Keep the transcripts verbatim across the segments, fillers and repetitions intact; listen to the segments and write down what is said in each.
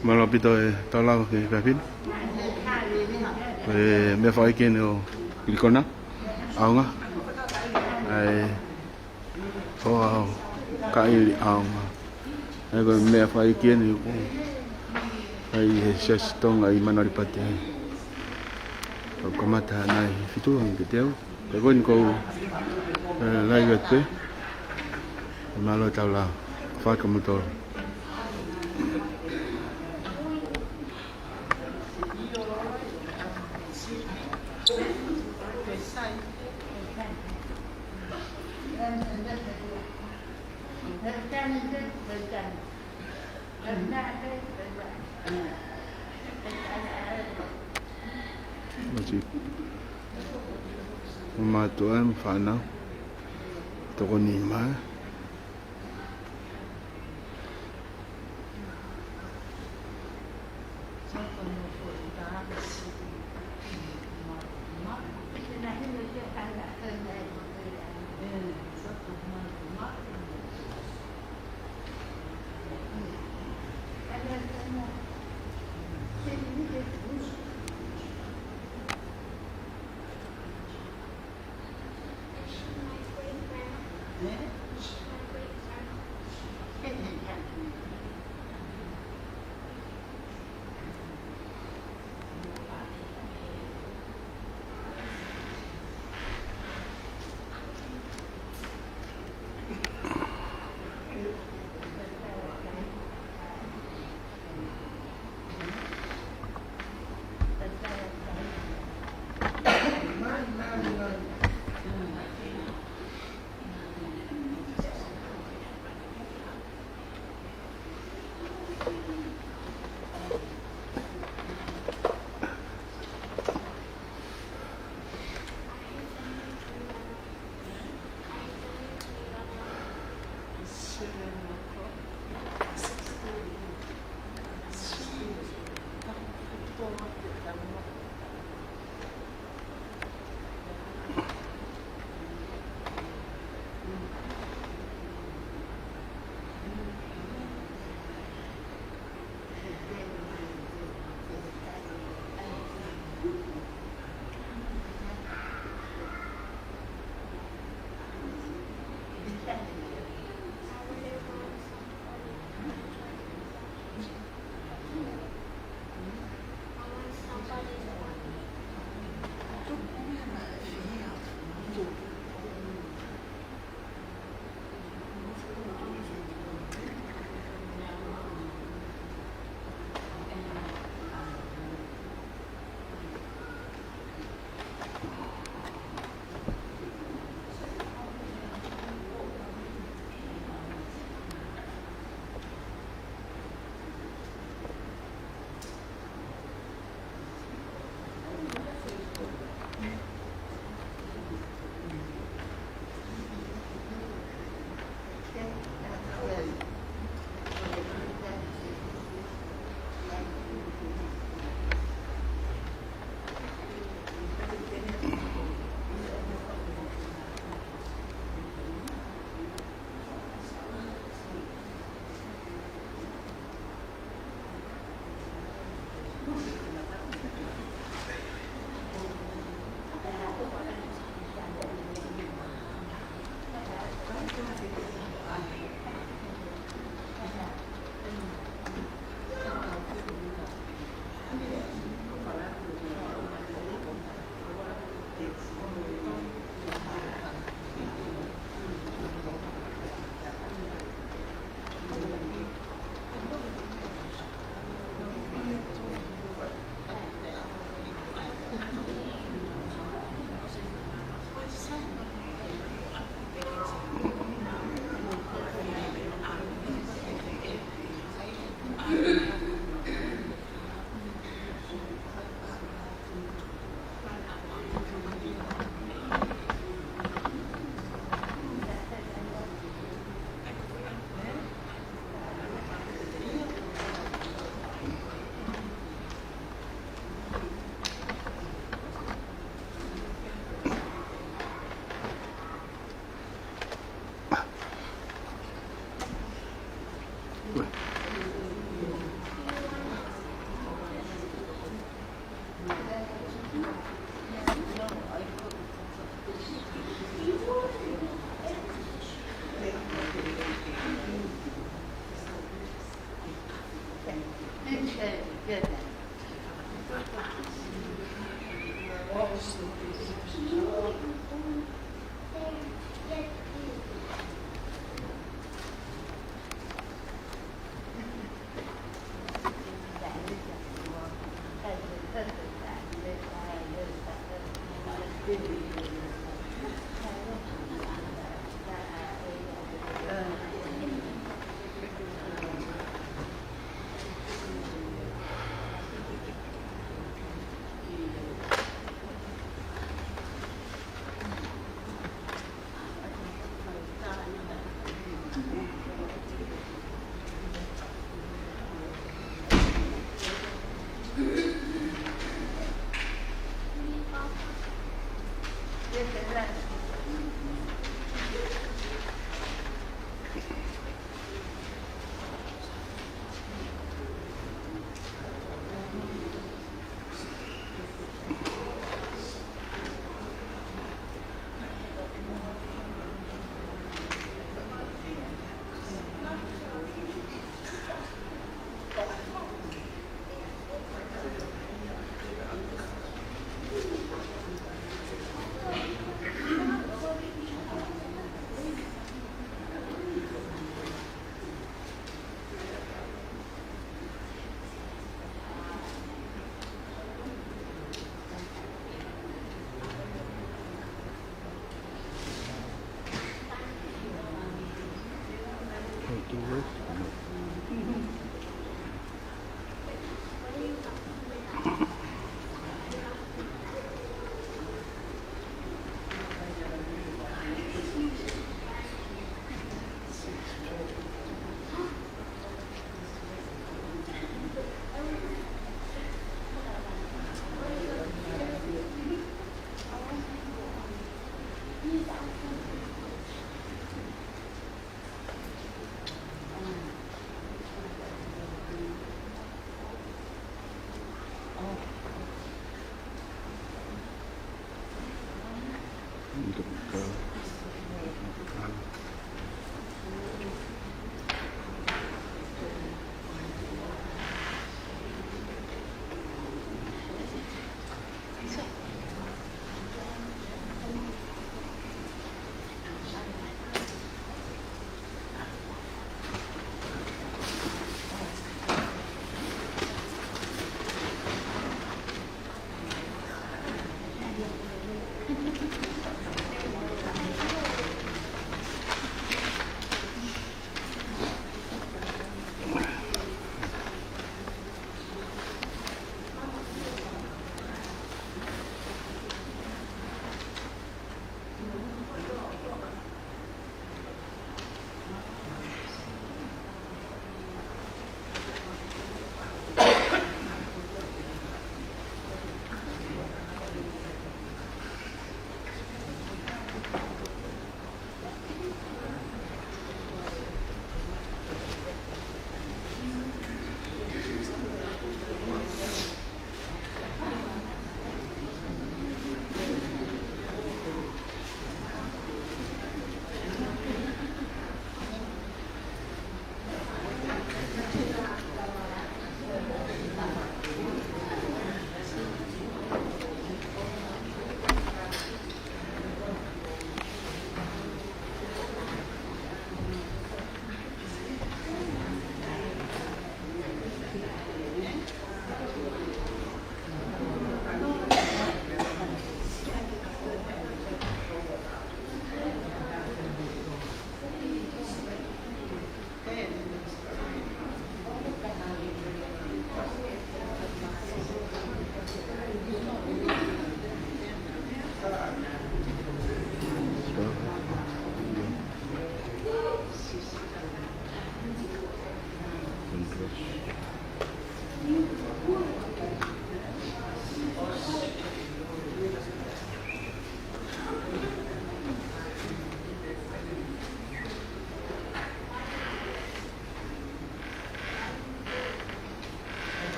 Mālō ʻaupito e tau lau ki he fefine. Ko e meʻa fakaʻikeni ʻo Kilikona ʻAonga. ʻAi, ʻo au ka ili ʻAonga. ʻAi, ko e meʻa fakaʻikeni ʻoku ʻai he Siasi Tonga ʻi Manulipati. ʻOku kamata ʻanai he fitu hangē ke teu. Pea ko eni ʻoku ou, ē, live atu pē. Mālō e tau lau. Fakakaukau. Mati. Mātuʻa mo e fānau. Tokoni mai.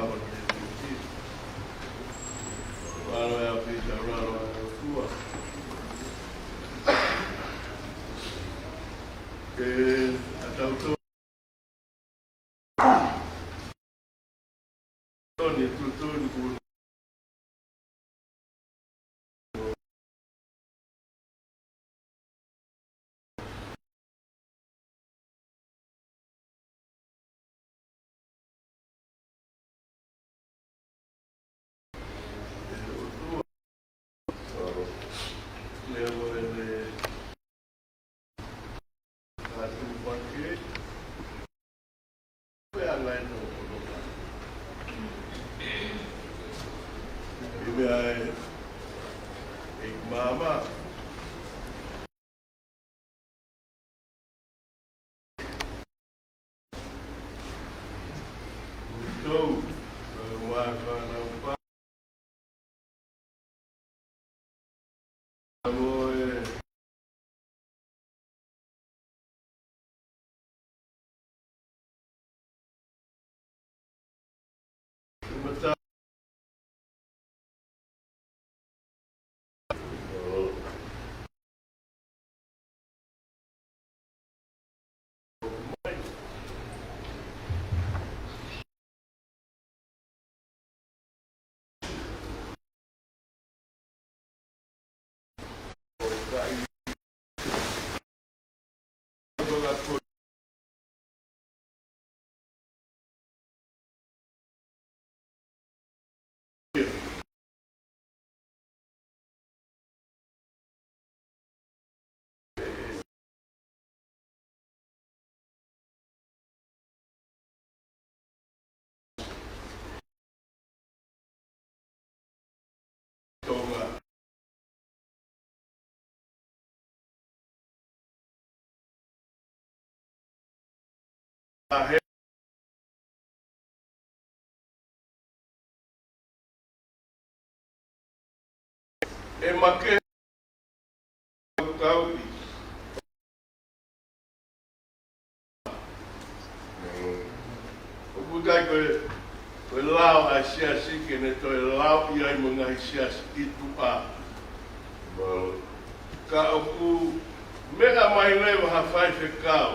Mālō e ʻafio ʻa e ʻOtua. Ke ʻatau tō- toni, tu, toni, ku- ʻE make kau ʻi. ʻOku ʻikai ko e, ko e lao ʻa e siasi ke ne toe lao ʻi ai mo e ngaahi siasi ʻi tuʻa. Ka ʻoku meʻa mai leva ha faifekau,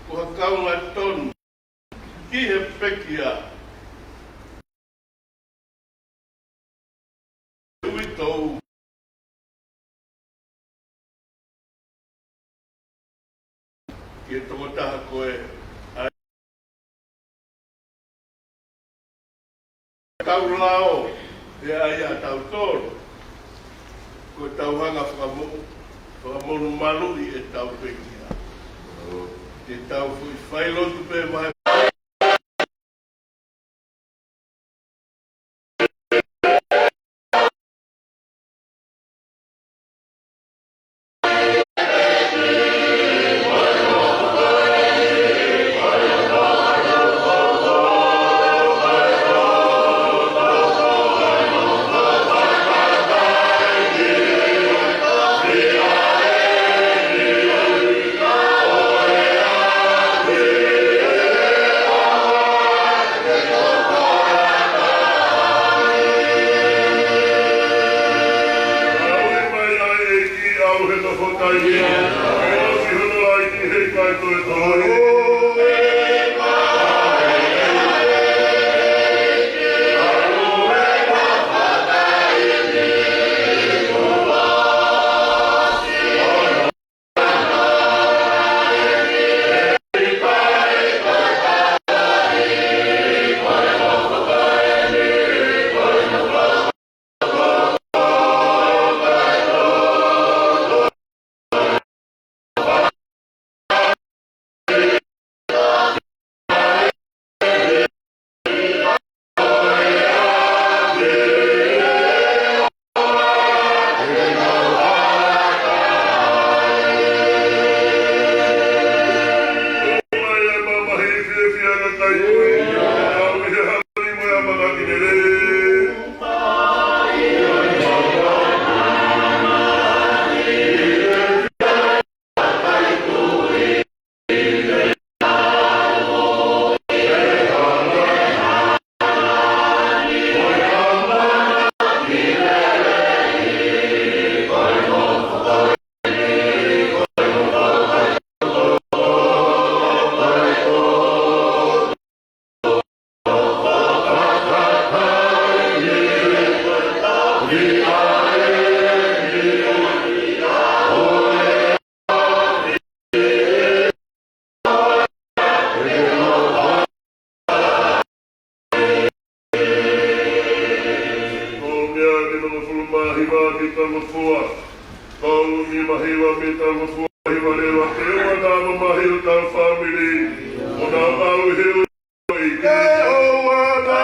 ko ha kaungā tonu ki he pekia. Uitou ki he tokotaha ko ē ʻa e tau lao, ʻe ʻai ʻa tautolu, ko e tau hanga fakamo-, fakamonū maluʻi ʻetau pekia. Ke tau foʻi failotu pē mai. Hiva mei Tongofua. Tolu nima hiva mei Tongofua, hiva leva ke ua nā mamahi ʻo hotau fāmili. ʻO nau ʻauheu ʻEiki ʻo ua nā.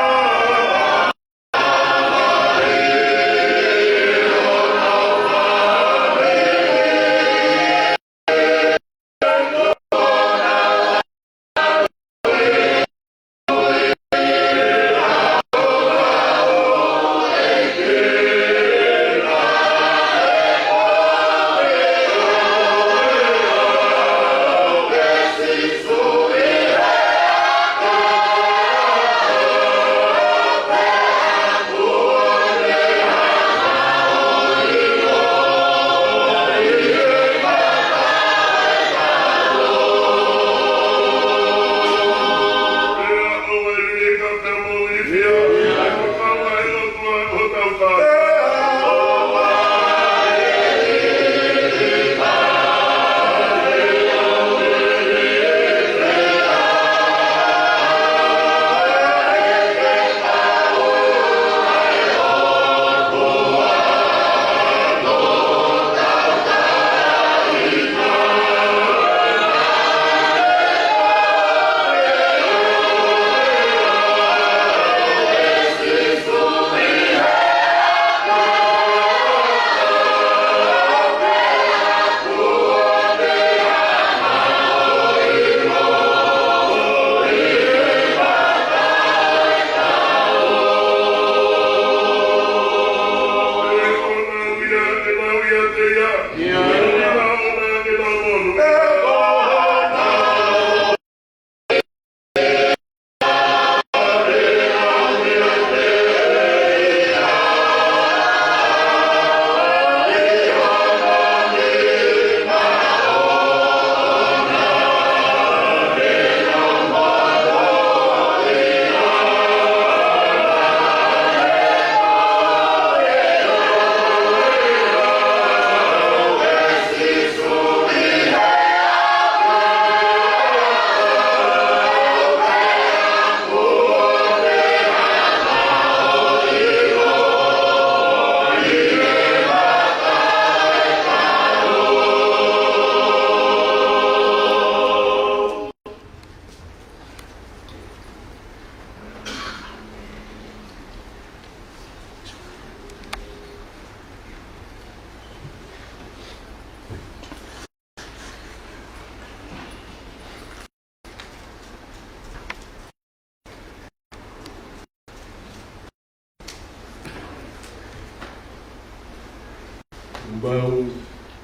Mau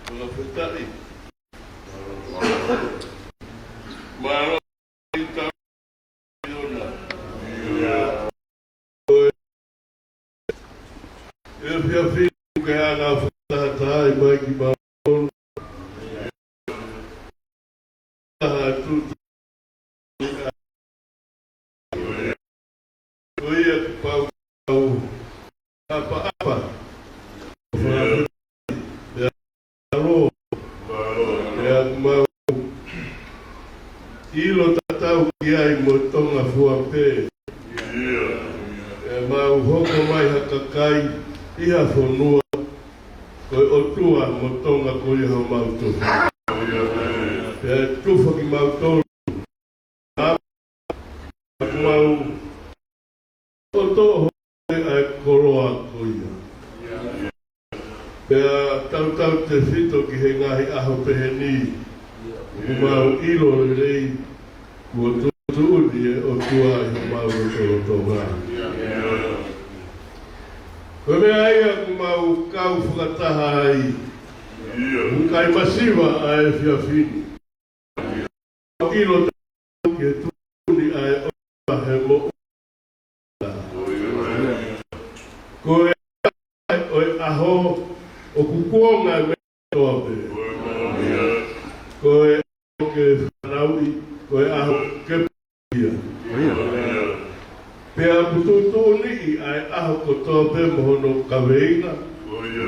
fakafetaʻi. Mālō ʻetau ʻiona. ʻE fiafia ke anga fakataha mai kimautolu. Taha tutu. Ko ia kuo pau ke tau ʻapaʻapa. Pea ʻoku mau ʻilo tatau ki ai mo Tongofua pē. ʻE mau hoko mai ha kakai ʻi ha fonua, ko e ʻOtua mo Tonga ko ia homau tofiʻa. Pea ʻe tufa kimautolu ʻa mau ʻo toʻo hake ʻa e koloa ko ia. Pea tautautefito ki he ngaahi ʻaho pehē ni, ʻoku mau ʻilo lelei kuo tuʻutuʻuni ʻe he ʻOtua ʻi homau lotolotonga. Ko e meʻa ia ʻoku mau kau fakataha ai, ʻoku ʻikai masiva ʻa e efiafi ni. ʻIlo tatau ki he tuʻutuʻuni ʻa e ʻOtua he moʻui. Ko e ʻaho ʻo e ʻaho ʻoku kuonga e meʻa kotoa pē. Ko e ʻaho ke fanauʻi, ko e ʻaho ke pia. Pea ʻoku tuʻutuʻuniʻi ʻa e ʻaho kotoa pē mo hono kaveinga.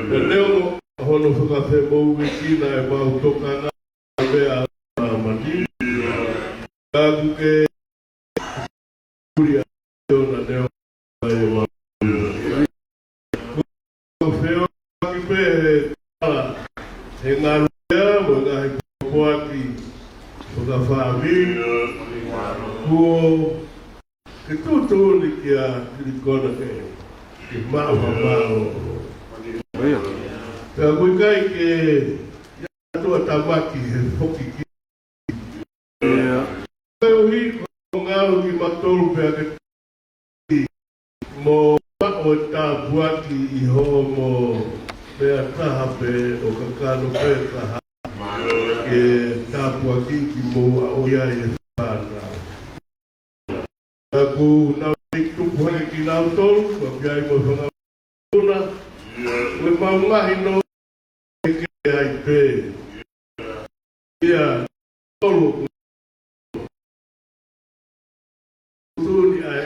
Pea neongo hono fakafemoʻuekina ʻemau tokanga, pea ʻa mani. Ka ʻoku ke ʻuli ʻa ʻiona neo ai ʻemau. Ko e feo pehē he ngaahi lea mo e ngaahi pōpoaki fakafāmili. Kuo ke tuʻutuʻuni kia Kilikona ke, ke maʻu ha mālōlō. Pea ʻoku ʻikai ke ʻi ai ha tuʻutāmaki he foki ki Koeʻuhi ko e ngalo kimautolu pea ke mo maʻu e tāpuaki ʻi hoʻomo meʻa taha pē ʻo kakano pē taha ke tāpuaki kimoua ʻo ia e fānau. Ka ʻoku nau tupu hake kinautolu, ʻoku ʻi ai mo e fanga una, ʻoku mau mahino ke ai pē. Ia, tolu, tuli ai,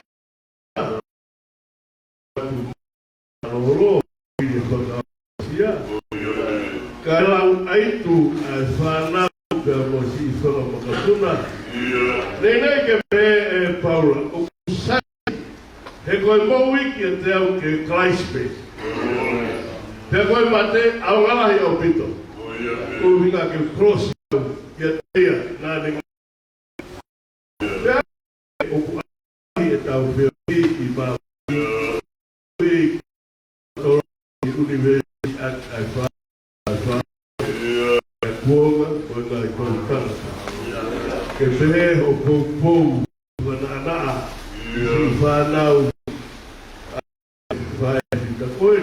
lolo, ia fakasia. Ka lau aitu ʻa e fānau pea mo siʻi fanga makapuna. Nei nei ke pehē ʻe Paula, ʻoku sai he ko e moʻui kiate au ko Kalaisi pē. Pea ko e mate, ʻaonga lahi ʻaupito. Ko e ʻuhinga ke kolosi au kiate ia naʻa ne. Pea ʻoku ʻi ai ʻetau feohi ʻi māmani. ʻI ʻunivēsiʻati ʻa e fā, ʻa e fā, ʻa e kuonga, ko e ngaahi kau tangata. Ke pehē hoʻo poupou, ʻa e naʻanaʻa, ʻa e fānau, ʻa e faʻē ʻa e takoe.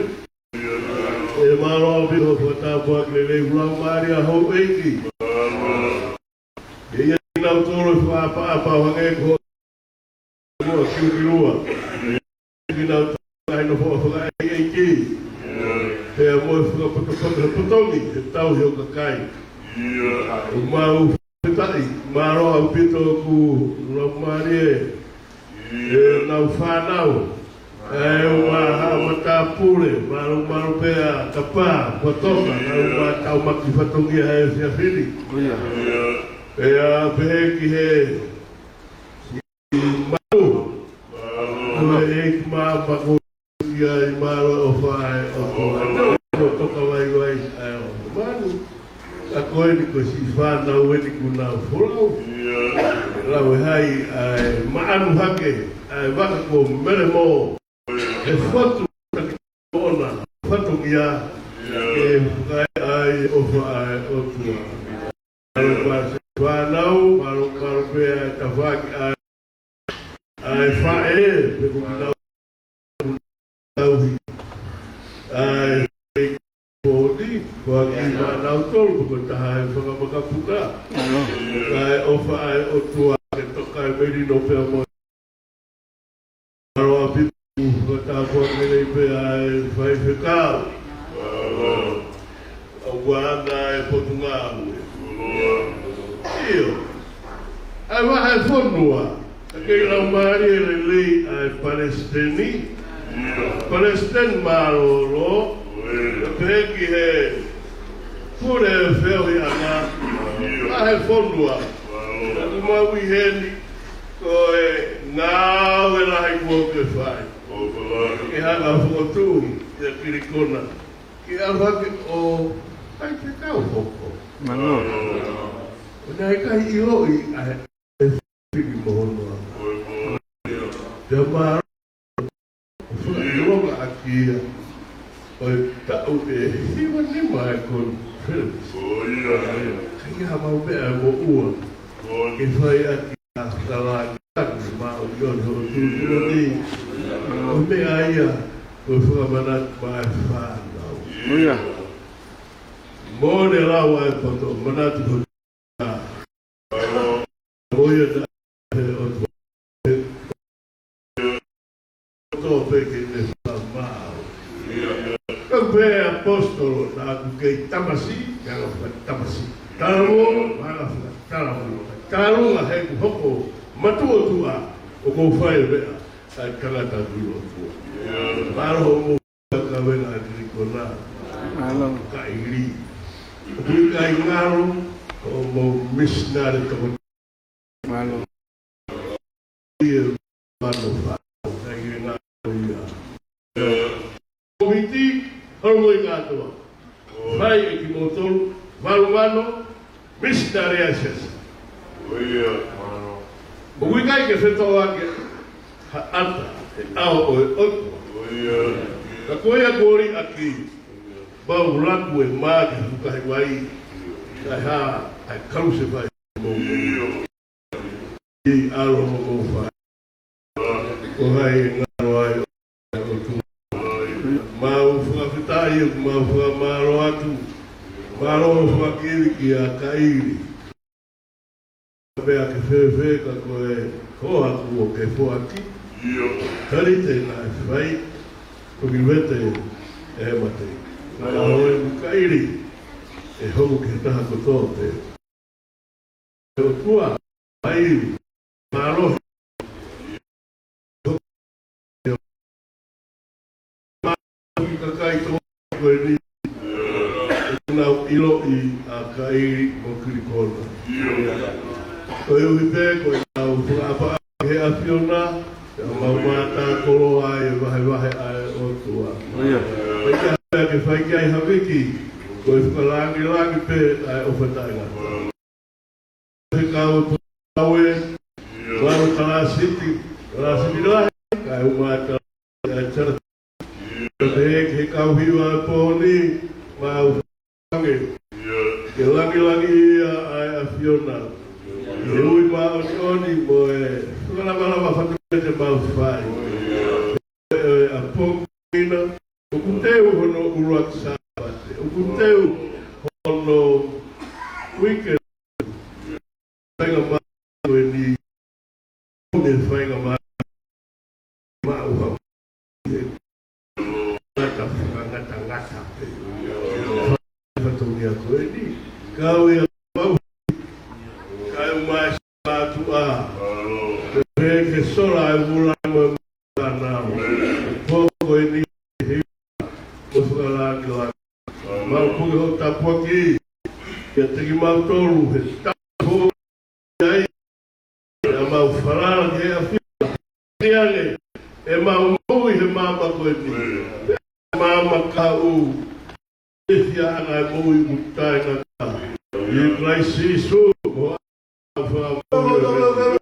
ʻE mālō ʻaupito hoʻo fakatāpuaki lelei ʻoku lau mālie ʻa houʻeiki. ʻE ʻi ai kinautolu ʻe fakaʻapaʻapa ʻo hangē ko Moa Kiukilua. Kinautolu ʻi he nofo fakaʻeiʻeiki. Pea mo e fakapotopoto he potongi, he tauhi ʻo e kakai. ʻOku mau fakafetaʻi, mālō ʻaupito ʻoku lau mālie ʻenau fānau. ʻE ʻo maha matāpule, mālō mālō pea tapa, kuo toka, ʻe ʻo maha tau maki fatongia he efiafi ni. Pea pehē ki he Manu. Ko e ʻEiki Mamaku ia ʻi mālō ʻofa ʻa e ʻOtua. Ko e toka vaivai ʻa e ʻOtua. Manu. Ka ko eni ko e siʻi fānau eni kuo nau folau. Lau ʻe hai ʻa e maʻanu hake ʻa e vaka ko Melemo. ʻE fotu taki ʻona fatongia. ʻE fakaʻai ʻofa ʻa e ʻOtua. Mālō pea siʻi fānau, mālō, mālō pea tafaʻaki ʻa e, ʻa e faʻē, pe ko e nau, tauhi. ʻA e pōti, ko e kiʻi fānau tolu, ko e taha e fanga makapuna. ʻA e ʻofa ʻa e ʻOtua, ke toka e melino pea mo Mālō ʻaupito, fakatāpuaki lelei pē ʻa e faifekau. ʻOku ʻi ai e potungāue. ʻIo. ʻA e vahefonua. Ka kei lau mālie lelei ʻa e palesiteni. Palesiteni mālōlō. Pea ki he pule feohiʻanga. Vahefonua. ʻOku mau ʻi heni. Ko e ngāue lahi kuo ke fai. Ke hanga ʻo fokotuʻu ʻa Kilikona. Ke ʻalu hake ʻo faifekau hoko. Mālō. ʻO naʻe ʻikai ʻiloʻi ʻa e fili mo hono anga. Pea mālō ʻo fakaʻilonga ʻaki ia ʻo e taʻu ʻe hiva nima e konifelenisi. Ka ʻi ai ha mau meʻa ʻe moʻua ke fai ʻaki ʻa e kalanga ʻaki maʻu ʻi hono tuʻutuʻuni ni. Ko e meʻa ia ko e fakamanatu maʻa e fānau. Mo e lau ʻa e poto, manatu ko Ko ia ta he ʻOtua. ʻOtua pē ke ne fakamaau. Ka pehē ʻe he ʻaposetolo naʻa ku kei tamasiʻi, ke ʻalu ʻo fakatamasiʻi. Talavou, ʻalu ʻo fakatalavou. Talu ʻa heʻeku hoko matuʻotuʻa ʻoku ou fai e meʻa ʻa e tangata ʻoku ʻilo ʻOtua. Mālō hoʻomou Ka wena ʻa Kilikona. Mālō. Ka ʻili. ʻOku ʻikai ngalo, hoʻomou misinale toko. Mālō. ʻIo, mālō fa. Ka ʻikai ngalo ia. Komiti, hoʻomou kātoa. Fai ʻe kimoutolu valu vano, misinale ʻa e siasi. ʻOku ʻikai ke fetoʻoaki ha ʻata he ʻao ʻo e ʻOtua. Ka ko ia kuo liʻaki, mau laku e mā ki he fukahi vai, kae hā ʻa e kalusefai mo ʻi ʻalo mo fai. Ko hai e ngalo ai ʻo e ʻOtua. Mau fakafetaʻi, mau fakamālō atu. Mālō fakakili kia Kaili. Pea ke fēfē ka ko e hoa kuo ke foaki. Kalite naʻe fai, ko ki vete e mate. Mālō e Kaili, ʻe hoko ki he taha kotoa pē. ʻOtua, ai, mālohi. Mālohi kakai tō ko eni. ʻOku nau ʻiloʻi ʻa Kaili mo Kilikona. Koeʻuhi pē ko ʻenau fakaʻapaʻapa ki he ʻAfiona, pea mau mātākoloa ai e vahevahe ʻa e ʻOtua. Pea ke fai ki ai ha viki, ko e fakalāngilangi pē ʻa e ʻofa taʻengata. He kau pau e, mau kalasiti, kalasiti lahi, kae uma e kalasiti ʻa e tala. Pea pehē ki he kau hiva e pō ni, mau fange, ke langilangiʻia ʻa e ʻAfiona. He ui māʻoniʻoni mo e fakalavalava fatu te mau fai. ʻE ʻapongina, ʻoku teu hono ʻuluaki Sāpate, ʻoku teu hono uike faingamālie ko eni, ʻo ne faingamālie maʻu ha ngata fakangatangata pē. Fatongia ko eni, kau ia mau, kae ʻumaʻā mātuʻa. Pea ke sola e vula mo e mānava. Poko eni he mo fakalāngilangi. Mau puke hoʻo tāpuaki kiate kimautolu he tapu ai. Pea mau falala ki he ʻAfiona. Tiane, ʻemau moʻui he māmani ko eni. Māmani kahaʻu. ʻE fia ʻana e moʻui ʻoku taʻengata. ʻI Kalaisi Sīsū, mo au fakamoʻui.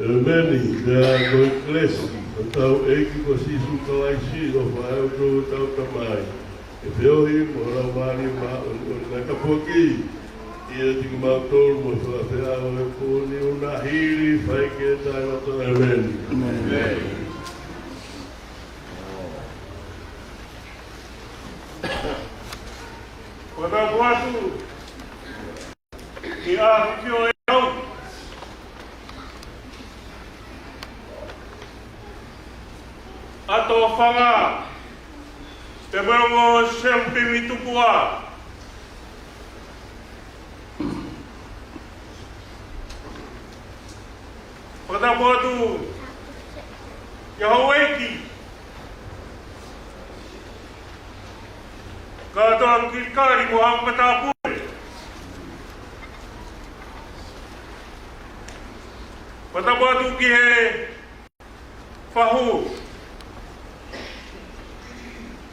ʻEmeni. Pea ko e kelesi ʻa hotau ʻEiki ko Sīsū Kalaisi, ʻofa ʻa e ʻOtua ko hotau Tamai, ʻe feohi mo e Laumālie Māʻoniʻoni, kae tāpuakiʻi ʻiate kimautolu mo e fakafeʻao he pō ni ʻo na hili fai ke taʻengata. ʻEmeni. ʻEmeni. Ko e tapu atu ki he ʻAfifio ʻe au. ʻAto Fanga, te mea mo Sempi Mitupua. Fakatapu atu ki he houʻeiki, kātoa Kilikali mo Haʻapai Tapu. Fakatapu atu ki he fahu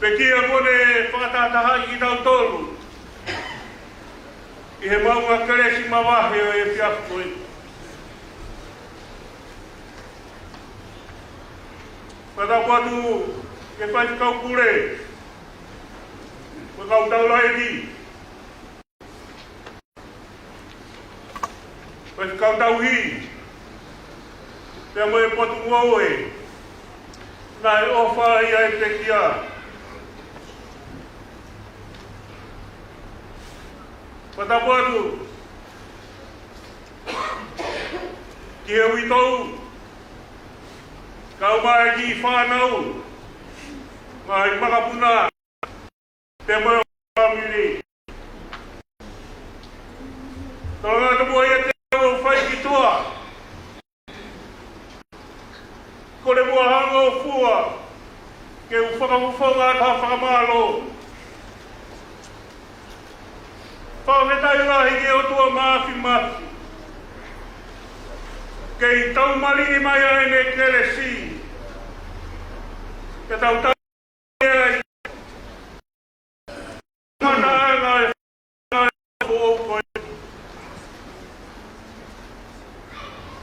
pekia kuo ne fakatahatahaʻi kitautolu ʻi he maʻunga kelesi mavahe ʻo e efiafi ko eni. Fakatapu atu ki he faifekau pule, mo e kau taulaʻeiki, faifekau tauhi, pea mo e potungāue naʻe ʻofa ai ʻa e pekia. Fakatapu atu ki he uitou, kae ʻumaʻā e kiʻi fānau, ngaahi makapuna, pea mo e fāmili. Tolonga tupu ai ʻa e teu fai ki tuʻa. Ko e muʻa hangofua ke u fakafofonga atu ha fakamālō. Fakafetaʻi lahi ki he ʻOtua Māfimafi, kei taumaliʻi mai ʻa ʻene kelesi ke tau tau ai. Mana ʻa e foʻou ko ē.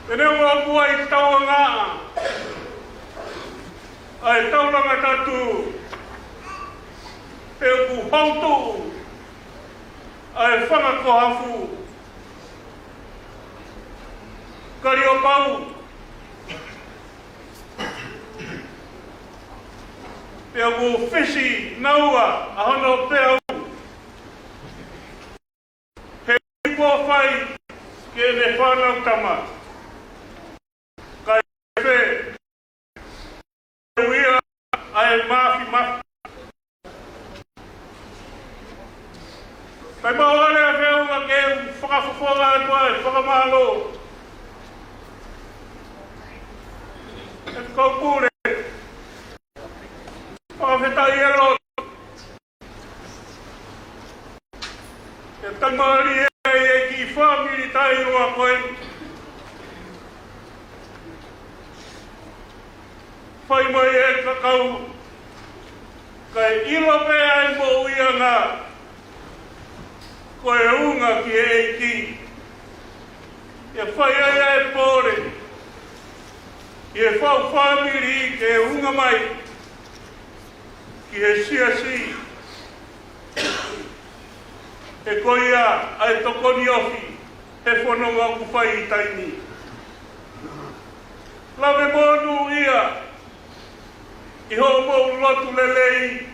Pea neongo ʻoku ʻi ai e tauangaʻa ʻa e taulanga tatu, he ʻoku houtuʻu ʻa e fanga kohafu Kaliopau. Pea ʻoku fisi naua ʻa hono peau, he kuo fai ki heʻene fānau tama. Kae fē, ui ia ʻa e Māfimafi. Kae maʻu ʻa e feʻunga ke u fakafofonga atu ʻa e fakamālō. Faifekau pule, fakafetaʻi e lotu. ʻE tamali e, e kiʻi fāmili taʻeʻiloa ko ē. Fai mai e kakau, kae ʻilo pē ʻa e moʻuiʻanga ko e ʻunga ki he ʻEiki. ʻE fai ai ʻa e pole ʻi he faʻu fāmili ke ʻunga mai ki he siasi. He ko ia ʻa e tokoni ofi he fononga ʻoku fai ʻi taimi ni. Lave monūʻia ʻi hoʻomou lotu lelei.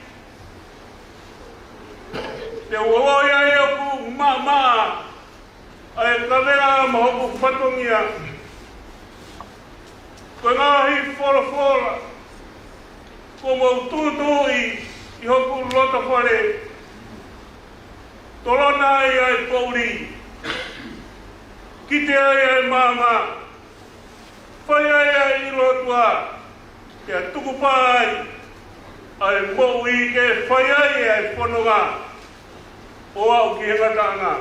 Te u ʻoiauē ʻoku maʻamaʻa ʻa e kaveinga mo hoku fatongia. Ko e ngaahi folofola kuo mou tuʻutuʻuni ʻi hoku loto fale. Tolona ai ʻa e poʻuli, kite ai ʻa e maama, fai ai ʻa e ʻilo ʻOtua, pea tukupā ai ʻa e moʻui ke fai ai ʻa e fononga ʻo aʻu ki he ngataʻanga.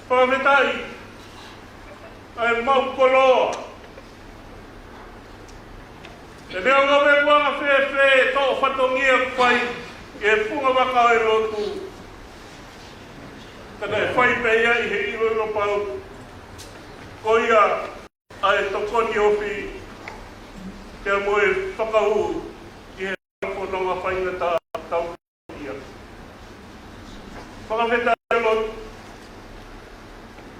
Fakafetaʻi ʻa e maʻu koloa. ʻE neongo pe kuo anga fēfē e tō fatongia ʻoku fai ʻi he funga vaka ʻo e lotu, ka naʻe fai pē ia ʻi he ʻiloʻilo pau. Ko ia ʻa e tokoni ofi, pea mo e fakahū ki he fononga faingataʻa tau ia. Fakafetaʻi e lotu.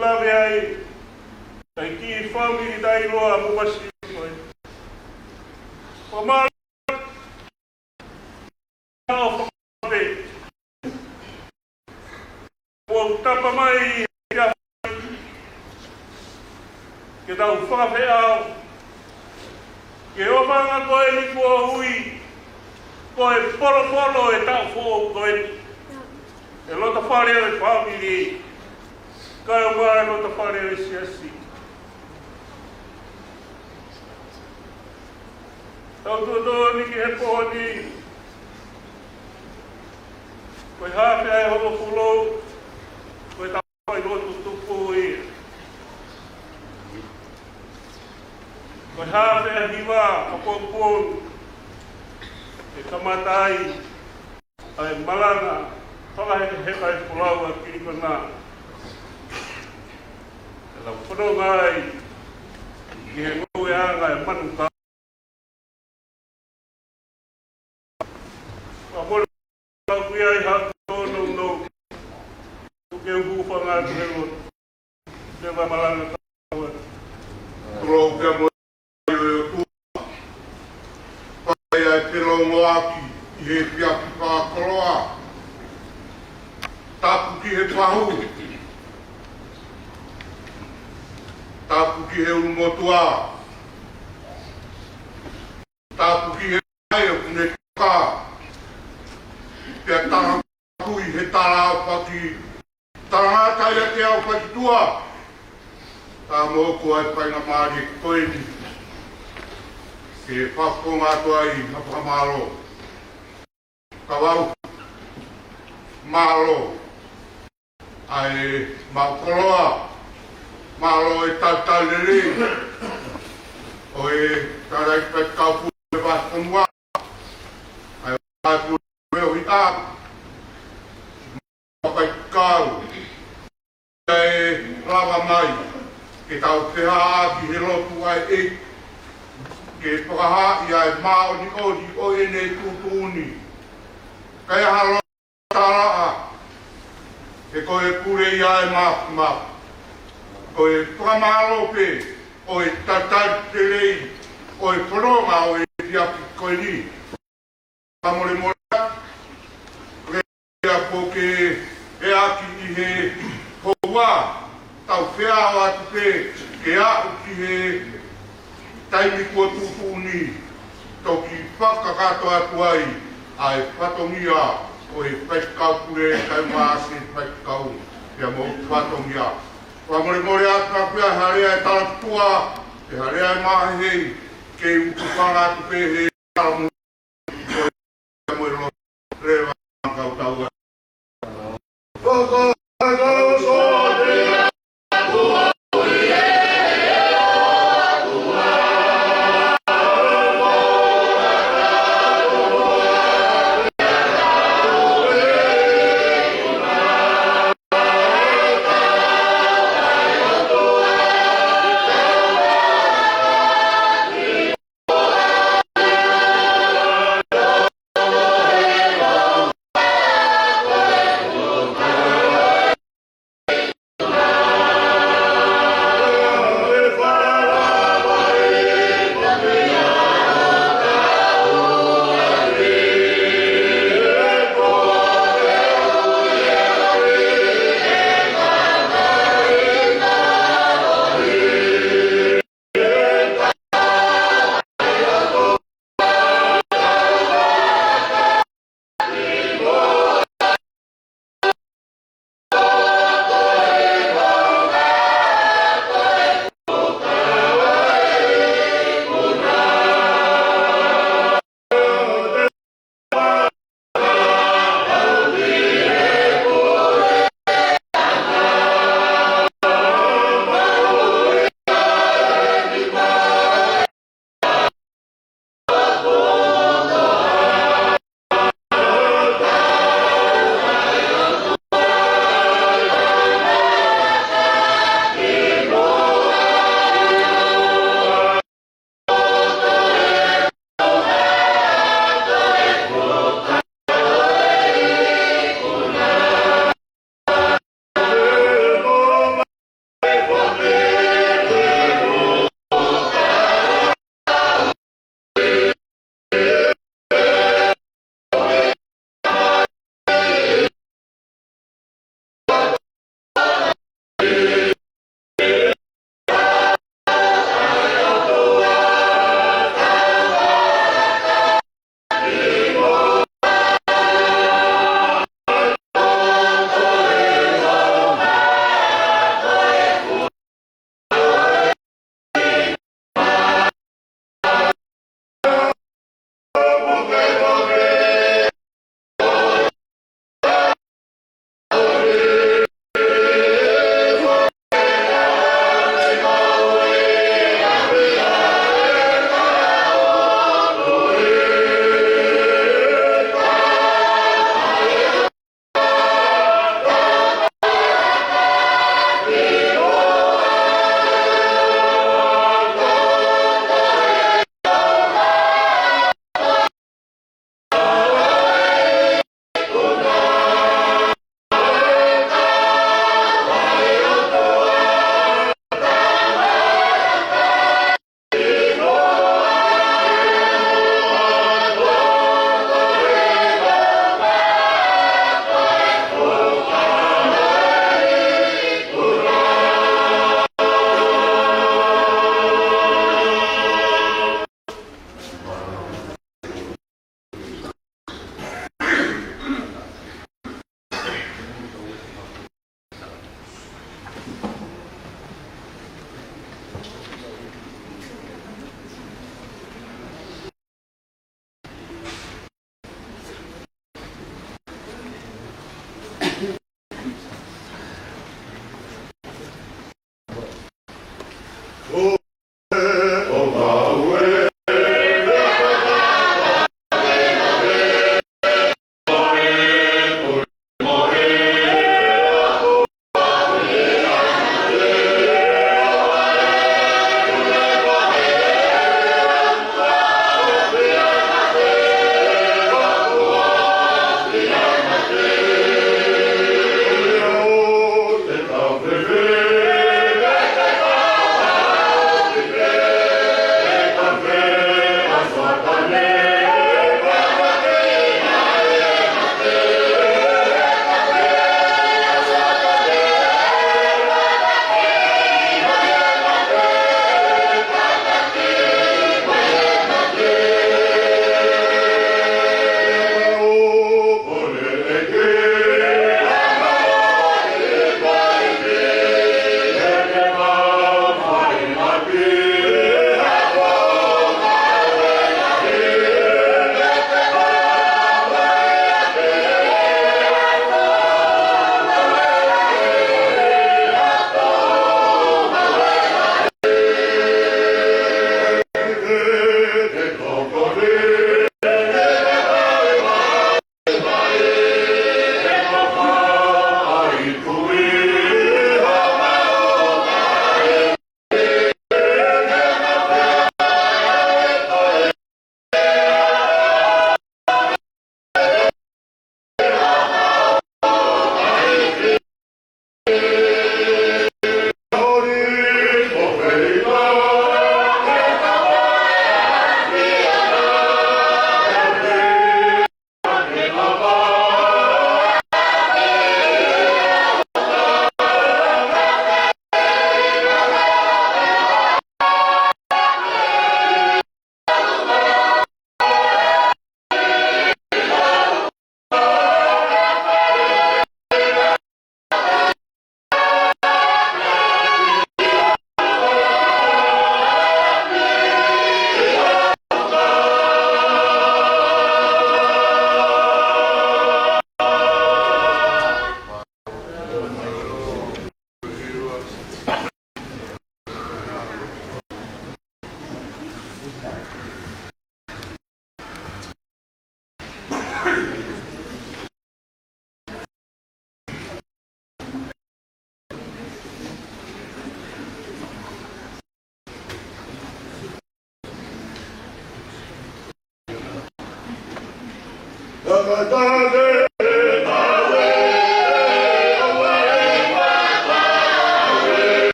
Lave ai ʻa e kiʻi fāmili taʻeʻiloa mo masi ko ē. Fakamālō ʻo fakapē. Kuo tapa mai ia ke tau fakafeʻao ki he ʻofaʻanga ko eni kuo ui ko e polopolo ʻo e taʻu foʻou ko eni, ʻa e loto fale ʻo e fāmili, kae ʻumaʻā e loto fale ʻo e siasi. Tau tuʻutuʻuni ki he pooni, ko e haafe ʻa e hongofulu, ko e tau fai lotu tuku ia. Hā pē ʻa e hiva ʻo poupou ʻe kamata ai ʻa e malanga fakahekeheka ʻa e folau ʻa Kilikana. ʻE lau fononga ai ki he ngoueʻanga ʻa e manu ka Ka mole lau kui ai ha tōnounou. Ke u hūfanga atu he lotu. Ke va malanga ka ua. Tulou pea mo e ʻOtua. Pea ʻi ai pē longoaʻa ʻi he efiafi fakakoloa. Tapu ki he fahu. Tapu ki he ʻulumotuʻa. Tapu ki he ʻai ʻoku ne tuka. Pea tapu ʻi he tala ʻo faki. Talangata ia ke au faki tua. Tā mo ko ai painga mālie ko eni. Ke fakafofonga atu ai ha fakamālō. Kavau. Mālō. ʻA e maʻu koloa, mālō e talitali lelei ʻo e tangataʻeiki faifekau pule ʻo e fonua, ʻa e faifekau pule ʻo Hita, faifekau, ʻa e lava mai, ke tau feʻaʻaki he lotu ʻa e ʻEiki, ke fakahaaʻi ʻa e māʻoniʻoni ʻo ʻene tuʻutuʻuni. Kae ʻi ai ha lotu talaʻa, he ko e pule ia ʻa e Māfimafi. Ko e fakamālō pē ʻo e talitali lelei ʻo e fononga ʻo e efiafi ko eni. Fakamolemole atu, ke ia ko ke ʻeaki ʻi he houa, tau feʻao atu pē ke aʻu ki he taimi kuo tuʻutuʻuni, toki fakakakato atu ai ʻa e fatongia ʻo e faifekau pule kae ʻumaʻā e faifekau ia mo e fatongia. Fakamolemole atu naʻa ku ʻi ai ha lea ʻe talatuʻa, ʻi ai ha lea ʻe māhei, ke u hūfanga atu pē he talamu.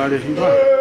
Hale hiva.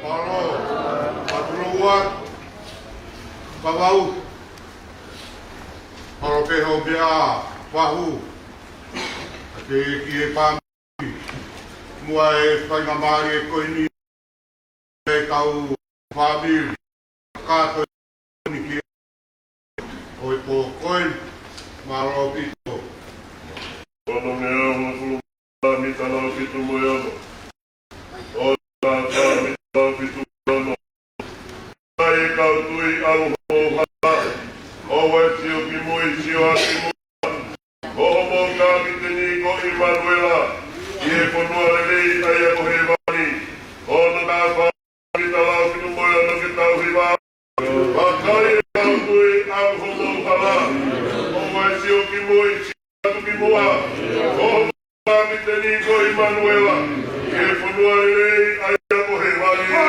Palo, patulua, pavau, palo peho pea pahu, ate ki e pam, mua e faingamālie ko eni, e kau fāmili, kātoa ni ki ʻo e pō ko eni, mālō ʻaupito. Ono meʻa, ono sulu, mita lau fitu mo e ono. ʻO ka mita lau fitu mo e ono. ʻA e kau tui ʻalu houhau, ʻoua ʻe sio ki mui, sio ā ki mui. Ko hoʻomou kapiteni ko ʻImanuela, ʻi he fonua lelei ʻa ia ko hēvani, ʻo na ka fa ʻImanuela, ʻi he fonua lelei ʻa ia ko hēvani.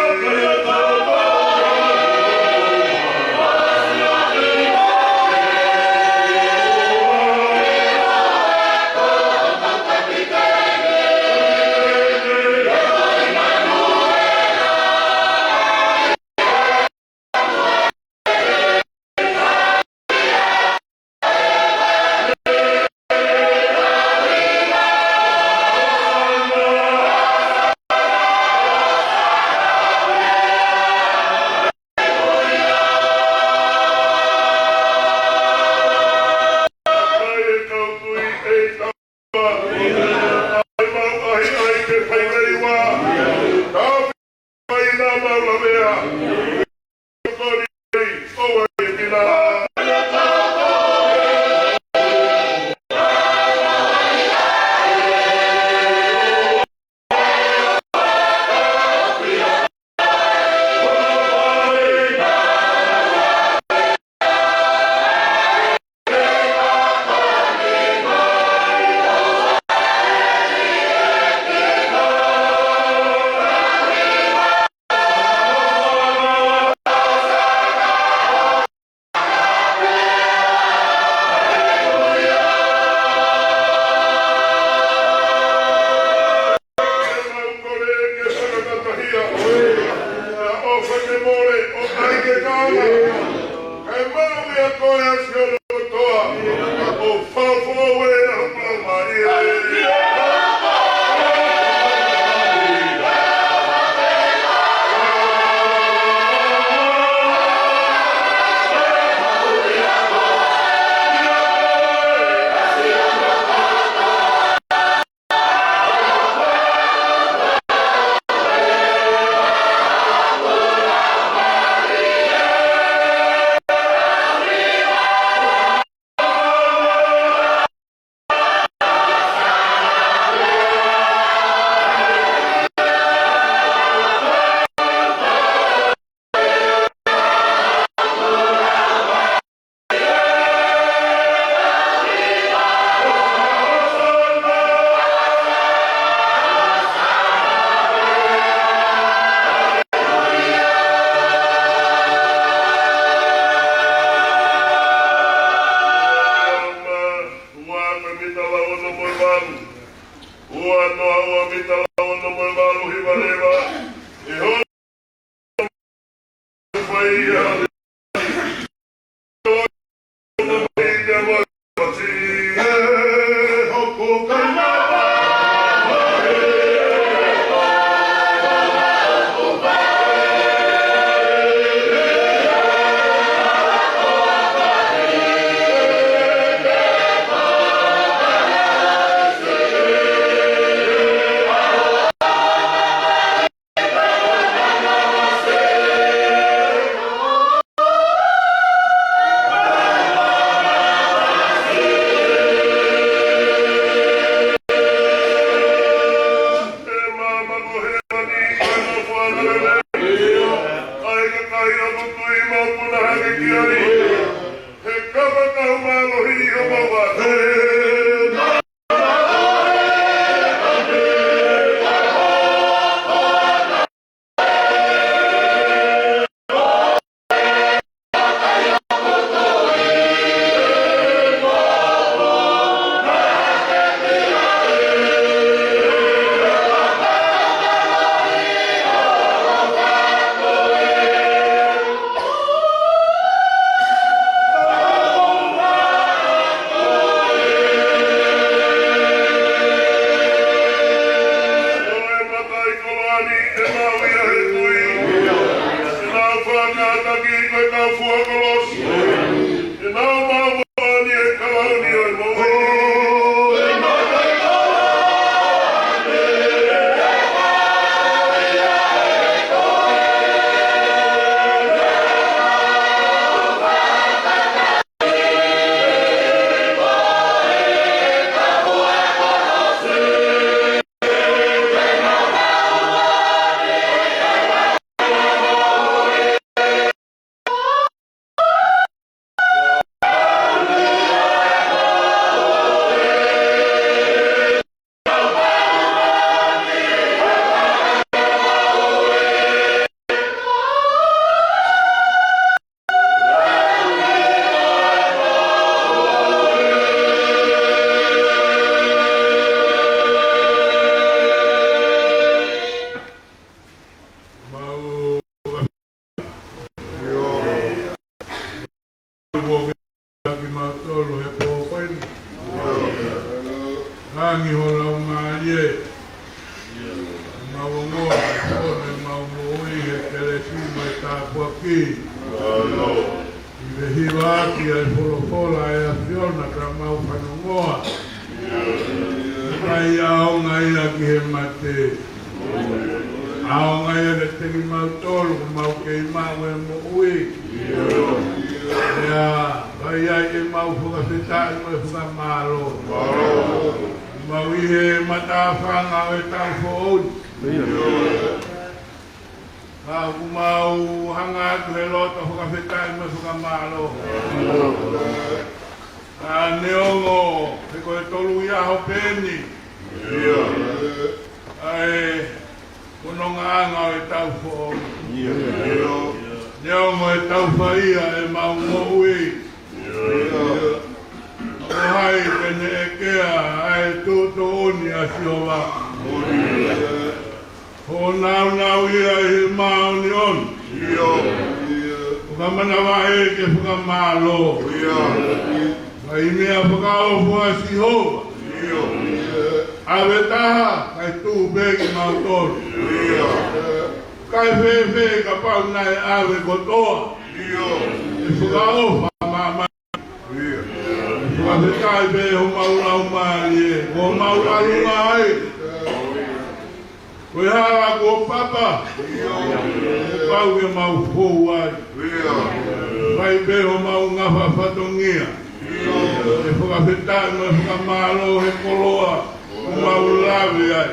Ua noa ua mita ono mo e valu, hiva leva. ʻE hono fai ia. Laumālie. Mau ongoʻi ʻa e kole mau moʻui he kelesi mo e tāpuaki. ʻI he hivaʻaki ʻa e folofola ʻa e ʻAfiona ka mau fanongoa. ʻIkai ʻaonga ia ki he mate. ʻAonga ia kiate kimautolu, ʻoku mau kei maʻu e moʻui. ʻIo, ʻa ia ʻoku mau fakafetaʻi mo e fakamālō. Mau ʻi he matāfanga ʻo e taʻu foʻou ni. Ka ʻoku mau hanga atu he loto fakafetaʻi mo e fakamālō. ʻA, neongo he ko e tolu ʻi he ʻaho pē ni ʻa e fonongaʻanga ʻo e taʻu foʻou ni. Neongo e taʻu fai ia ʻemau moʻui, ko hai te ne ʻekea ʻa e tuʻutuʻuni ʻa Sihova. Hoʻo nāunau ia ʻi he māʻoniʻoni. ʻIo. ʻOku manavahē ke fakamālō. ʻIo. Kae meʻa fakaofo ʻa Sihova. ʻIo. ʻAve taha, kae tuʻu pē kimautolu. ʻIo. Kae fēfē kapau naʻe ʻave kotoa. ʻIo. ʻE fakaofo ʻa māmani. Fakafetaʻi pē homau laumālie, homau ʻalunga ai. Ko e hala kuo papa, pau ke mau fou ai. Fai pē homau ngafa fatongia. ʻE fakafetaʻi mo e fakamālō he koloa, ʻoku mau lave ai.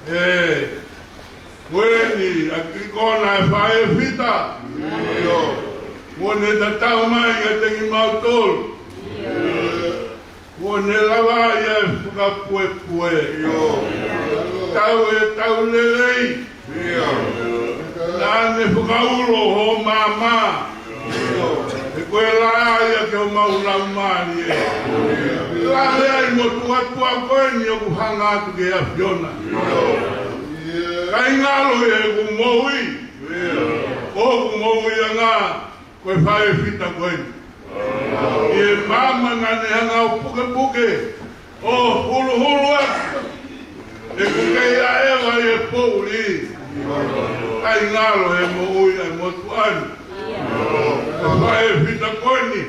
ʻE, ko eni, ʻa e kiʻi kona ʻa e faʻē fita. Kuo ne tatau mai kiate kimautolu. Kuo ne lava ia ʻo fakapuepue. Tau e tau lelei. Naʻa ne fakaulo ho maama. He ko e laʻā ia ki homau laumālie. Lave ai mo tuʻa tuʻa ko eni ʻoku hanga atu ki he ʻAfiona. Kae ngalo ʻi heʻeku moʻui. ʻOku moʻuiʻanga ko e faʻē fita ko eni. ʻI he maama naʻa ne hanga ʻo pukepuke, ʻo huluhulu atu. ʻEku kei ʻaʻeva ʻi he poʻuli. Kae ngalo he moʻui ʻa e motuʻa ni. Ko e faʻē fita ko eni.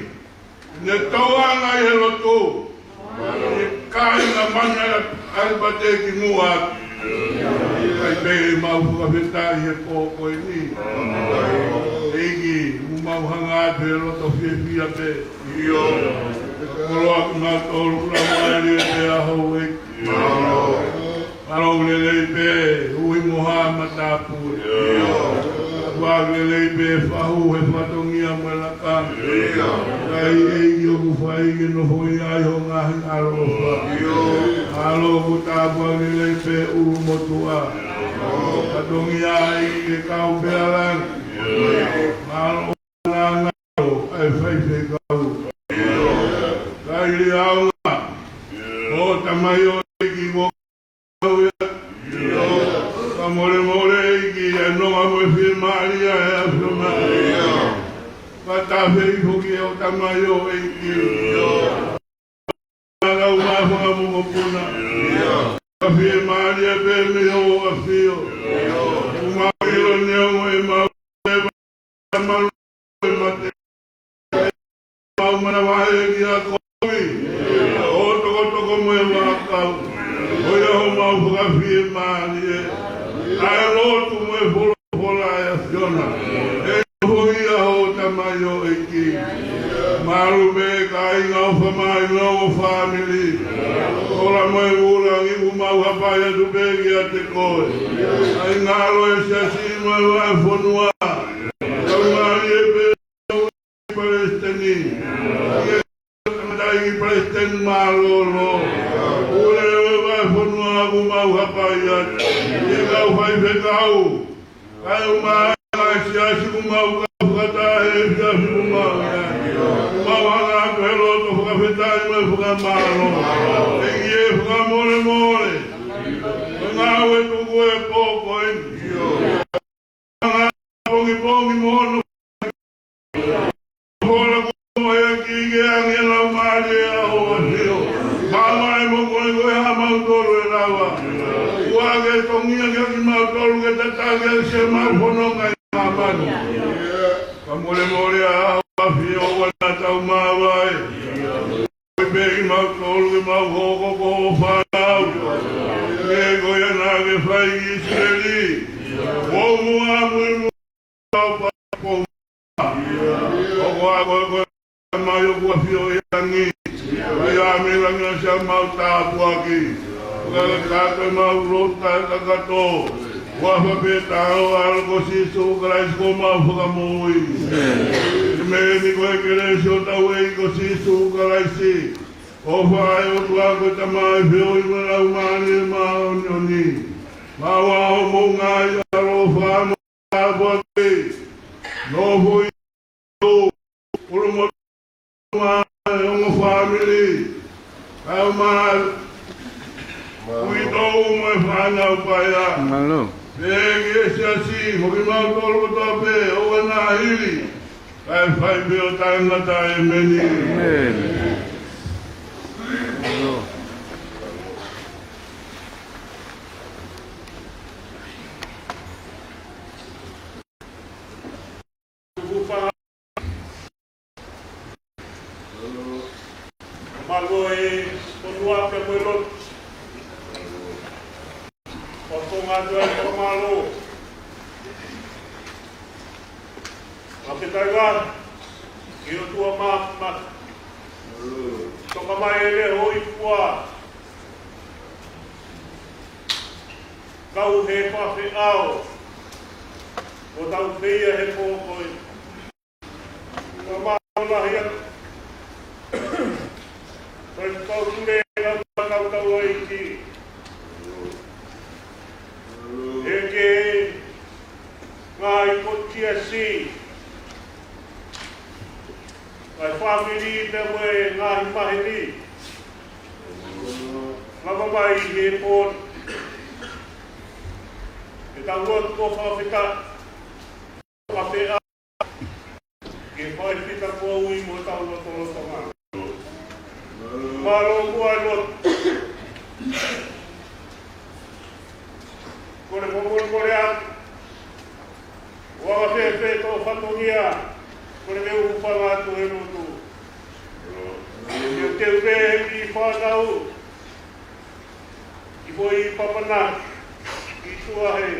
Ne tauanga ʻi he lotu. Kāinga mana ʻa e pate ki muʻa. Kae pehē mau fakafetaʻi he pō ko eni. ʻEiki, ʻoku mau hanga atu he loto fiefia pē. ʻIo. Koloa kimautolu, ʻoku lau mālie pē ʻa houʻeiki. Mālō lelei pē, ui mo ha matāpule. Ua lelei pē, fahu he fatongia mo e lakanga. Kae ʻEiki ʻoku fai ke nofoʻia ai ho ngaahi ʻaloʻofa. Mālō ʻoku tāpuaki lelei pē ʻulu motuʻa. Fatongia ʻEiki ke kau pē ʻa langi. Mālō ʻa e ngalo ʻa e faifekau. Kae ʻi he ʻaonga ʻo e tamaioʻeiki ʻoku kau ia. Fakamolemole ʻEiki ʻa e nonga mo e fiemālie ʻa e ʻAfiona. Fakatafe foki ʻa e tamaioʻeiki. Kau mai fanga mokopuna. Ka fiemālie pē mei hoʻo ʻAfio. ʻOku mau ʻilo neongo ʻemau leva, mau leva mate. Mau manavahē ki ha kovi. ʻO tokotoko mo e vaʻakau. Ko ia homau fakafiemālie. ʻA e lotu mo e folofola ʻa e ʻAfiona. ʻE nofoʻia ho tamaioʻeiki. Mālō pē kāinga ʻofa mai, ʻo e fāmili. Ola mo e vūlangi ʻoku mau hapai atu pē kiate koe. ʻA e ngalo ʻo e siasi mo e vahefonua. Kau mālie pē palesiteni. Tangataʻeiki palesiteni mālōlō. Pule ʻo e vahefonua ʻoku mau hapai atu. ʻI he kau faifekau. Kae ʻumaʻā e siasi ʻoku mau kau fakataha he siasi ʻoku mau ʻi ai. ʻOku mau hanga atu he loto fakafetaʻi mo e fakamālō. ʻEiki ʻe fakamolemole. Ko e ngāue tuku e pō ko eni. Pongipongi mo hono. Hola ko e ki ke ange lau mālie ʻa hoʻo ʻAfio. Māmā e mo koe ko e kimautolu ʻe lava. ʻOua ke tongia kimautolu ke tataki ʻa e siʻemau fononga ʻi māmani. Ka molemole ʻa e ʻAfiona, tau māvae. Koe pē kimautolu ke mau hoko ko hoʻo fānau. Ke ko ia naʻa ke fai ki ʻIsileli. Ko muʻa muimui ʻo pā ko ʻoku ʻa koe ko e mai ʻoku ʻafio ʻi langi. Ko ia mei langi ʻa siʻemau tāpuaki. Ka ka ko ʻemau lotu kakato. Huafa pē taʻo ʻa e ʻAlo ko Sīsū Kalaisi ko homau Fakamoʻui. ʻĒmeni. Ko e kelesi ʻa hotau ʻEiki ko Sīsū Kalaisi, ʻofa ʻa e ʻOtua ko e Tamai, feohi mo e Laumālie Māʻoniʻoni, maʻu ʻa hoʻomou ngaahi ʻaloʻofa mo e tāpuaki, nofoʻi ʻulumotuʻa mo e ongo fāmili, kae ʻumaʻā uitou mo e fānau paea. Mālō. Pea ki he siasi, mo kimautolu kotoa pē ʻoku na hili, kae fai pē ʻo taʻengata. ʻĒmeni. ʻĒmeni. Mālō. Mālō e fonua pea mo e lotu. ʻOku ou ʻoatu ai ʻa e fakamālō. Fakafetaʻi lahi ki he ʻOtua Māfimafi. Toka mai e leʻo ʻo e ʻOtua. Kau he fakafeʻao. Ko hotau feia he pō ko eni. Ko e mālō lahi atu. Ko e kau tuleʻanga, kau tauʻatāina. ʻEiki, ngaahi potu siasi, ngaahi fāmili pea mo e ngaahi maheni. Lava mai he pō ni. ʻE tau lotu ko e fakafetaʻi. Fakafetaʻi. Ke fai pita ko ui mo tau lotolotonga. Mālō muʻa e lotu. Kole mo kole kole atu. ʻOua ke fēfē tō fatongia. Kole ke u hūfanga atu he lotu. Ke u teu pē he fānau. ʻI ko ʻi Papana, ʻi Tuʻahe,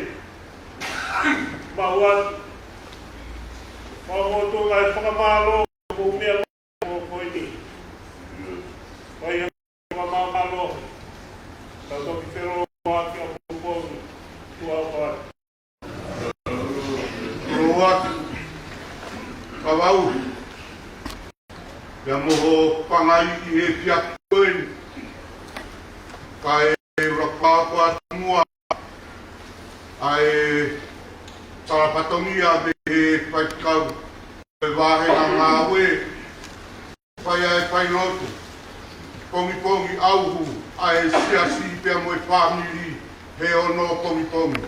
mau atu. Mau mo tō ngaahi fakamālō, ko e meʻa ko eni. Ko ia fakamālō, tau toki felo ʻaki ʻapongipongi, tuʻa ʻofa. Loa, Kavau, pea mo hoʻo pangai ʻi he efiafi ko eni. Kae ʻuluaki pāpā muʻa ʻa e tala fatongia mei he faifekau ʻo e vāhenga ngāue. Fai ʻa e failotu pongipongi, ʻauhu ʻa e siasi pea mo e fāmili he ono pongipongi.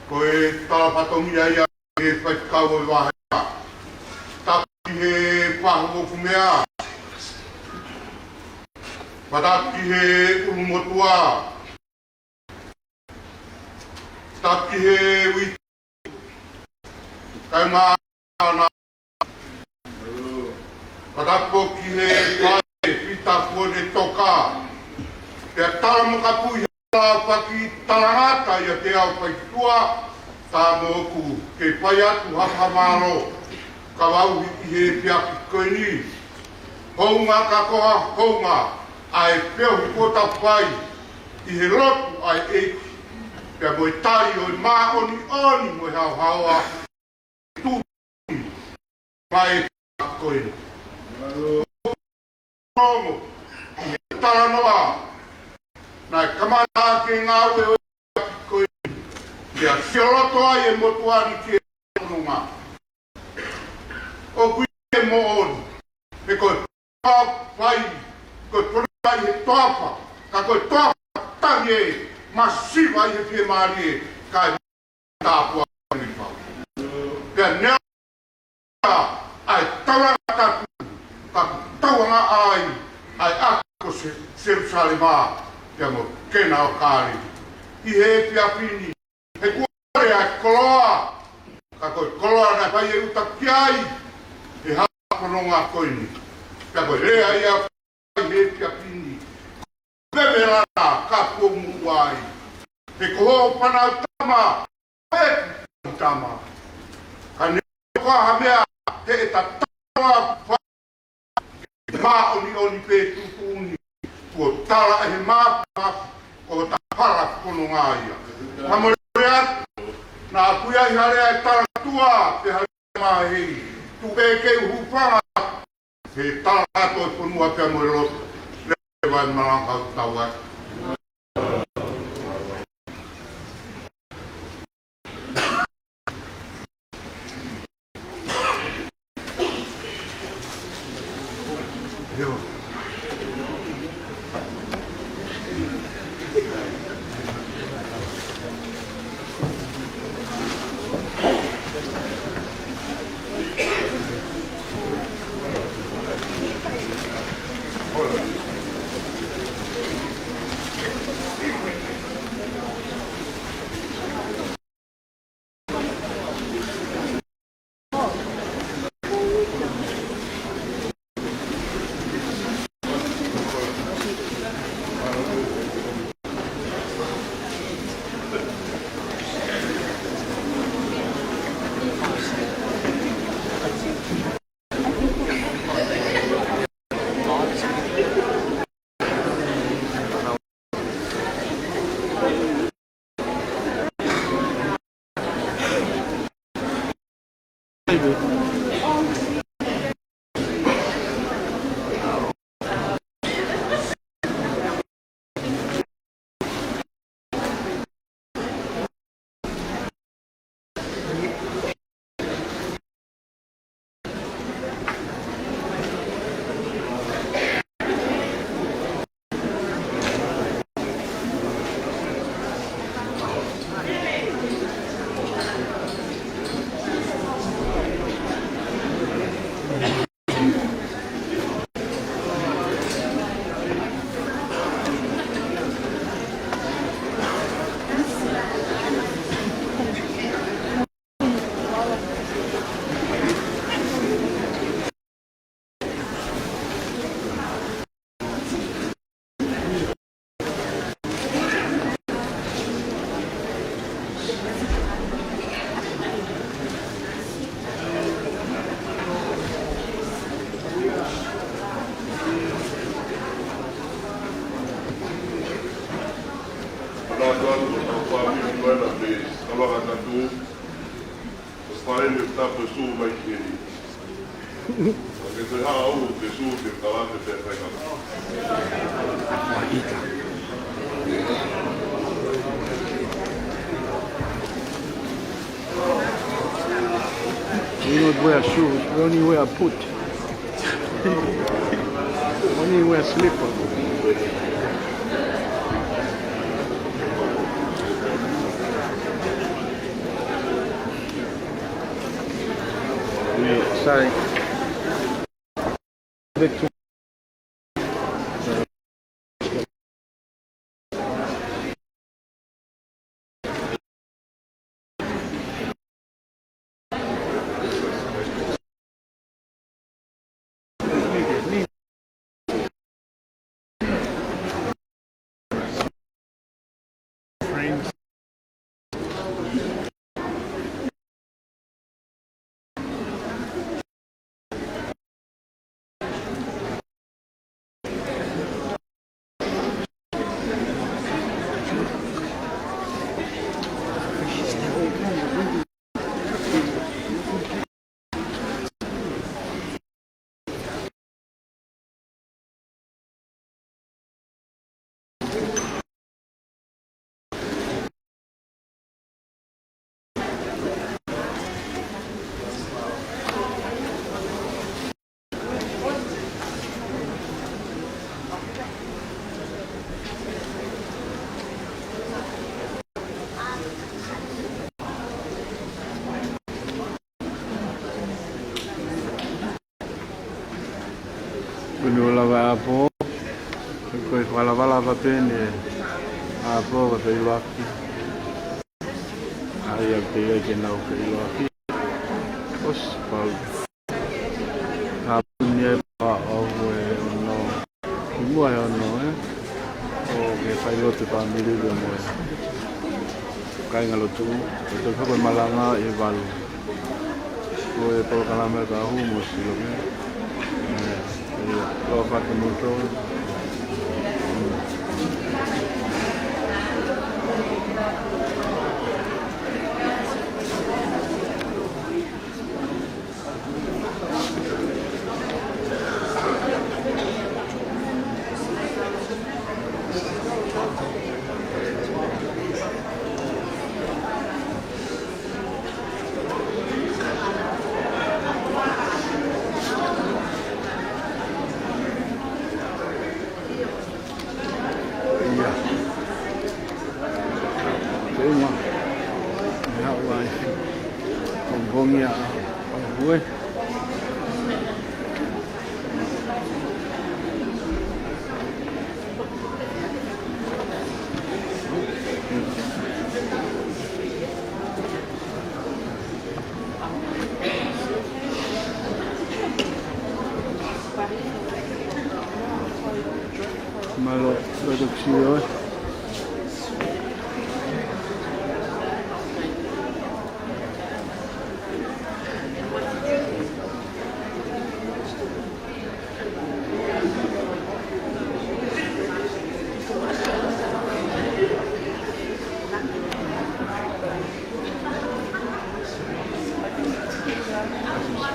Ko e tala fatongia ia he faifekau ʻo e vāhenga. Tapu ki he fahu ʻoku meʻa. Pea tapu ki he ʻulumotuʻa. Tapu ki he uitou. Kae ʻumaʻā ʻa e fānau. Pea tapu ki he faʻē Pita Kuone Toka. Pea tala mo ka pui he la faki talangata ia te au fai tua, tā moʻoku ke fai atu ha fakamālō. Kavau ʻi he efiafi ko eni. Hounga ka ko ha hounga ʻa e feohi kuo ta fai ʻi he lotu ʻa e ʻEiki. Pea mo e tali ʻo e māʻoniʻoni mo e haohaoa. Tuʻi mai ko eni. Ongo ʻi he talanoa naʻe kamata ke ngāue ʻo e ko eni. Pea sioloto ai e motuʻa ni ki he fononga. ʻOku ʻi he moʻoni, he ko e fai, ko e fononga ʻi he toafa, ka ko e toafa tangi ē, masiva ʻi he fiemālie, kae tāpuaki ni pau. Pea neongo ʻa e taulanga tatu, ka tauangaʻa ai ʻa e ʻaho ko Se-, Selusalema, pea mo Kena ʻo Kāleli. ʻI he efiafi ni, he kuo lea ʻa e koloa, ka ko e koloa naʻe fai ʻe ʻuta ki ai, ʻe hā fononga ko eni. Pea ko e lea ia ʻi he efiafi ni. Pea mo e lana ka kuo muʻa ai. He ko hoʻo fānautama, pea tama. Ka ne ko ha meʻa he ʻe tatau ʻa e māʻoniʻoni pe tuʻutuʻuni. Kuo tala ʻe he māfimafi ko hota hala fononga ia. Ka mo e lea, naʻa ku ʻi ai ha lea ʻe tala tua, pe ha lea maheʻi. Tuku ke u hūfanga he tala atu ʻo e fonua pea mo e lotu. Leva e malanga ʻo tau ai. Fale ni tapu su mai ki heni. Ke te hau, ke su, ke kala, ke te kai kala. We don't wear shoes, we only wear boot. Only wear slipper. Sai. Kuo lava ʻapo, ko e Valavala pē eni ʻa Polo ka feʻiloaki. ʻAi ʻa pē ia ke nau feʻiloaki. ʻOsi pau. Ka puni e pā ʻo e ono. Ki muʻa e ono, ē. ʻO ke fai lotu fāmili pē mo e kāinga lotu. ʻO te fako e malanga ʻe valu. Ko e polokalama ka hū mo silo ke. ʻE, ʻe, ʻo fatu mo tō. Ia. Tēnā. Ia, ʻoku ʻi ai. Pongipongi ʻa, ʻa hue. Mālō, mālō kiʻi sio, ē.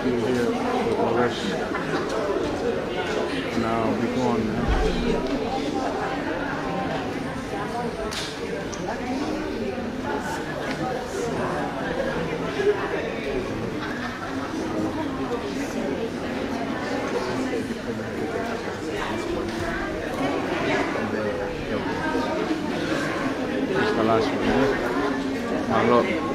Still here for the rest. Now be gone now. That's the last one, yeah? Mālō.